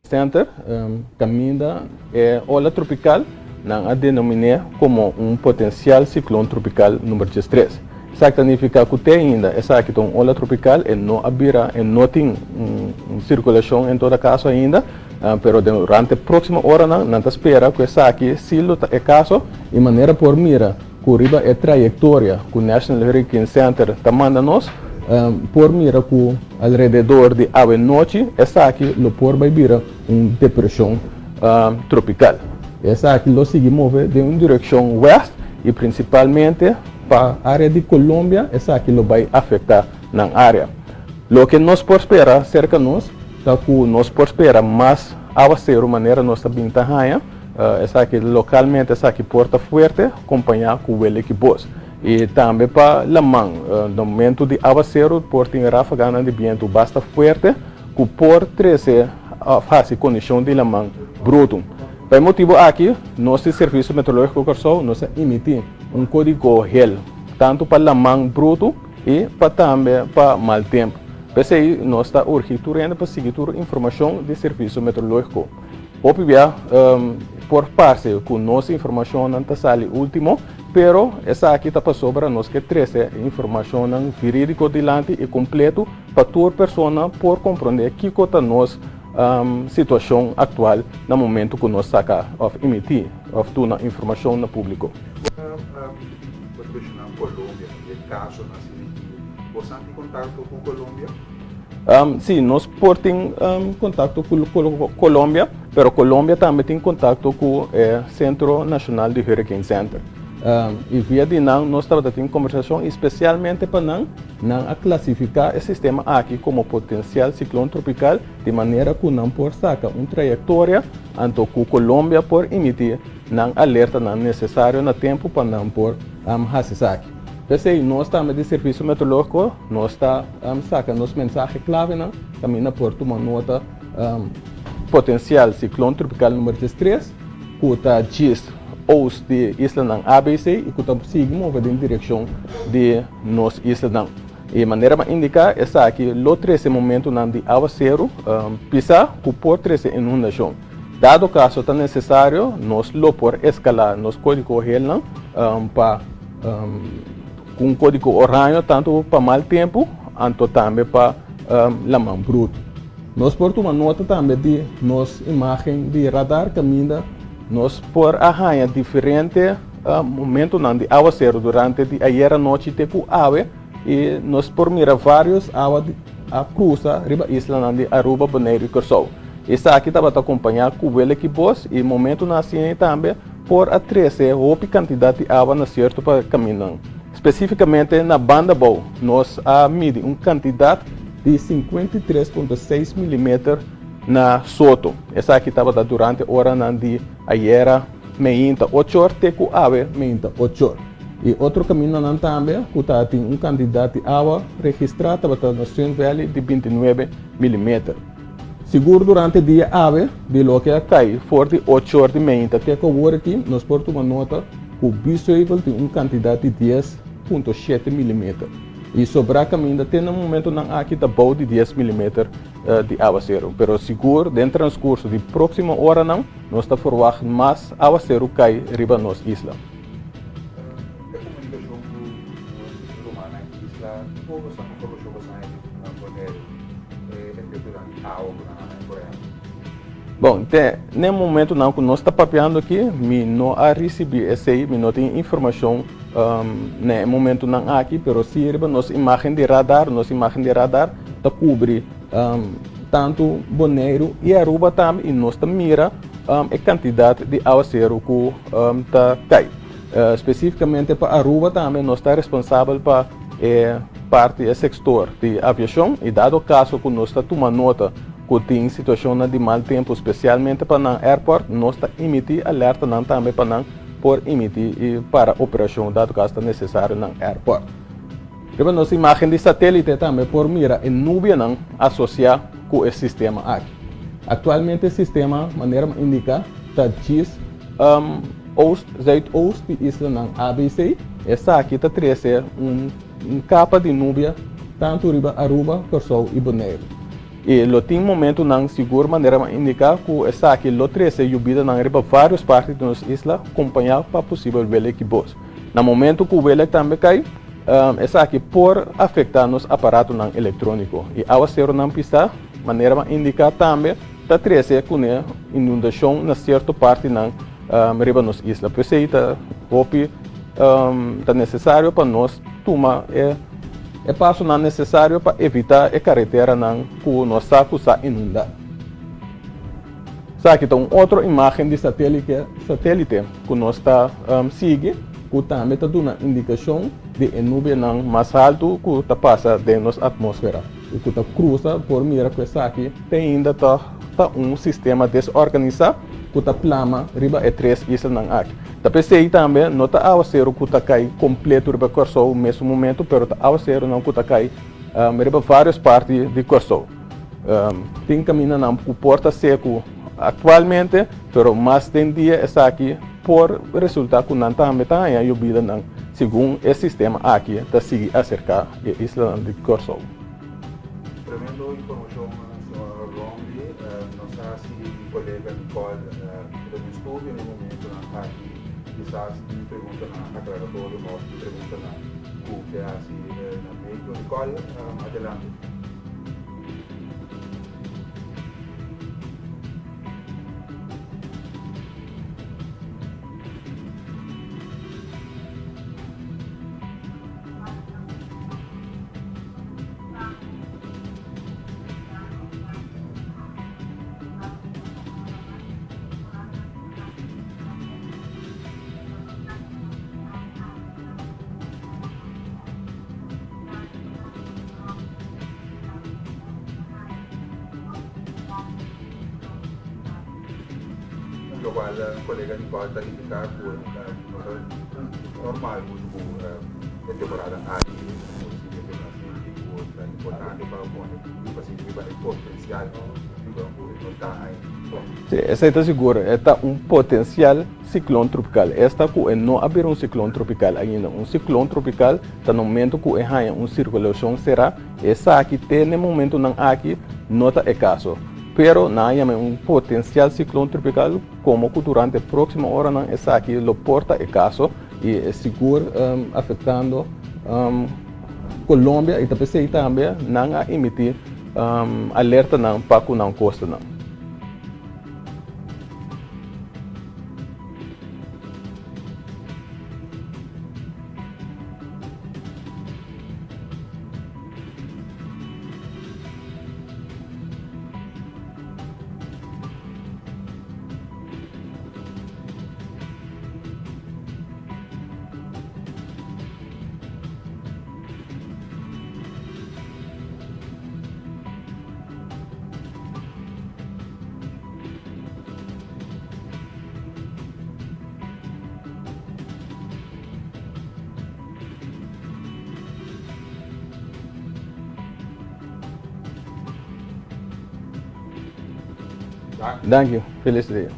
Center, kaminda e ola tropikal nan a denomin'é komo un potensial siklon tropikal number 13. Esaki ta nifiká ku te ainda esaki ta un ola tropikal, e no a bira, e no tin un sirkulashon en todo kaso ainda, pero durante próksimo oranan nan ta spera ku esaki si lo ta e kaso i manera por mira ku riba e trayektoria ku National Hurricane Center ta manda nos, por mira ku alrededor di awe nochi esaki lo por bai bira un depreshon tropikal. Esaki lo sigui move den un direkshon wèst i prinsipalmente pa área di Colombia esaki lo bai afektá nan área. Loke nos por spera serka nos ta ku nos por spera mas awaseru manera nos ta bin ta haña. Esaki lokalmente esaki por ta fuerte kompañá ku welek i bos. I tambe pa laman, na momentu di awaseru por tin ráfaganan di bientu basta fuerte ku por trese òf hasi kondishon di laman brutu. Pa e motibu aki nos di Servisio Meteorológiko Kòrsou nos a emití un kódigo hel tantu pa laman brutu i pa tambe pa mal tempu. P'esei nos ta urgi tur hende pa sigui tur informashon di Servisio Meteorológiko. Hopi bia por parse ku nos informashonnan ta sali último, pero esaki ta pasobra nos ke trese e informashonnan verídiko dilanti i kompletu pa tur persona por komprondé kiko ta nos situashon aktual na momentu ku nos saka òf emití òf duna informashon na públiko. Bo ta menshoná Colombia, e kasonan asina aki. Bo sa tin kontakto ku Colombia? Sí, nos por tin kontakto ku Colombia, pero Colombia tambe tin kontakto ku e Sentro Nashonal di Hurricane Center. I via di nan nos tabata tin kombersashon i spesialmente pa nan, nan a klasifiká e sistema aki komo potensial siklon tropikal di manera ku nan por saka un trayektoria anto ku Colombia por emití nan alertanan nesesario na tempu pa nan por hasi esaki. P'esei nos tambe di Servisio Meteorológiko nos ta saka nos mensahe klavenan kaminda por tuma nota potensial siklon tropikal number 13 ku ta djis oost di islanan ABC i ku ta sigui move den direkshon di nos islanan. E manera pa indiká esaki lo trese momentunan di awaseru pisá ku por trese inundashon. Dado kaso ta nesesario, nos lo por eskalá nos kódigo helnan pa ku un kódigo oraño tantu pa mal tempu anto tambe pa laman brutu. Nos por tuma nota tambe di nos imágen di radar kaminda nos por a haña diferente momentunan di awaseru durante di ayer anochi te ku awe i nos por mira vários awa a krusa riba islanan di Aruba, Boneiru i Kòrsou. Esaki tabata kompañá ku welek i bos i momentunan asina ei tambe por a trese hopi kantidat di awa na sierto pa kaminnan. Spesífikamente na Banda Bou nos a midi un kantidat di 53.6 milimeter na Soto. Esaki tabata durante oranan di ayera meinta ochor te ku awe meinta ochor. I otro kamindanan tambe ku tabatin un kantidat di awa registrá tabata na Sun Valley di 29 milimeter. Sigur durante dia awe di loke a kai for di ochor di meinta te ku awor aki nos por tuma nota ku Biesheuvel tin un kantidat di 10.7 milimeter i sobrá kaminda te na momentonan aki ta bou di 10 milimeter di awaseru. Pero sigur den transkurso di próksimo oranan nos ta ferwagt mas awaseru kai riba nos isla. E komunikashon ku rumannan isla, kon bo sa informashon bo sa haña di Boneiru e efektonan di awa ku nan a haña por ehèmpel? Bon, te n'e momentonan ku nos ta papiando aki, mi no a risibí esei, mi no tin informashon na e momentonan aki, pero si riba nos imágen di radar, nos imágen di radar ta kubri tantu Boneiru i Aruba tambe i nos ta mira e kantidat di awaseru ku ta kai. Spesífikamente pa Aruba tambe nos ta responsabel pa e parti, e sektor di aviashon i dado kaso ku nos ta tuma nota ku tin situashonnan di mal tempu spesialmente pa nan airport, nos ta emití alertanan tambe pa nan por emití i para operashon dado kaso ta nesesario nan airport. Riba nos imágen di satélite tambe por mira e nubianan asosiá ku e sistema aki. Aktualmente e sistema, manera mi a indiká, ta djis oost, zuidoost di islanan ABC. Esaki ta trese un kapa di nubia tantu riba Aruba, Kòrsou i Boneiru. I lo tin momentunan sigur manera mi a indiká ku esaki lo trese yubidanan riba vários parti di nos isla kompañá pa posibel welek i bos. Na momentu ku welek tambe kai, esaki por afektá nos aparatonan elektróniko i awaseronan pisá, manera mi a indiká tambe ta trese kuné inundashon na sierto partinan riba nos isla. P'esei ta hopi ta nesesario pa nos tuma e e pasonan nesesario pa evitá e kareteranan ku nos sa ku sa inundá. Esaki ta un otro imágen di satélite ku nos ta sigui ku tambe ta duna indikashon di e nubianan mas haltu ku ta pasa den nos atmósfera i ku ta krusa. Por mira ku esaki te ainda ta ta un sistema desorganisá ku ta plama riba e tres islanan aki. Ta p'esei tambe no ta awaseru ku ta kai kompleto riba Kòrsou mesun momentu, pero ta awaserunan ku ta kai riba vários parti di Kòrsou. Tin kamindanan ku por ta seku aktualmente, pero mas den dia esaki por resultá ku nan tambe ta haña yobidanan segun e sistema aki ta sigui aserká e islanan di Kòrsou. Tremendo informashon señor Romley. Nos sa si mi kolega Nicole ta den studio na e momentonan aki kisas tin preguntanan aklaratorio òf tin preguntanan ku ke hasi na medio. Nicole, adelante. Lokual kolega Nicole ta indiká ku no ta normal muchu ku e temporada aki ku sinti ku nan sinti ku ta importante pa pone énfasis riba e potensial riba ku e no ta ainda. Sí, esei ta sigur. E ta un potensial siklon tropikal. Esta ku e no a bira un siklon tropikal ainda. Un siklon tropikal ta na momento ku e haña un sirkulashon será. Esaki te na e momentunan aki no ta e kaso. Pero nan a yama e un potensial siklon tropikal komo ku durante e próksimo oranan esaki lo por ta e kaso i e sigur afektando Colombia i ta p'esei tambe nan a emití alertanan pa ku nan kostanan. Danki. Felis dia.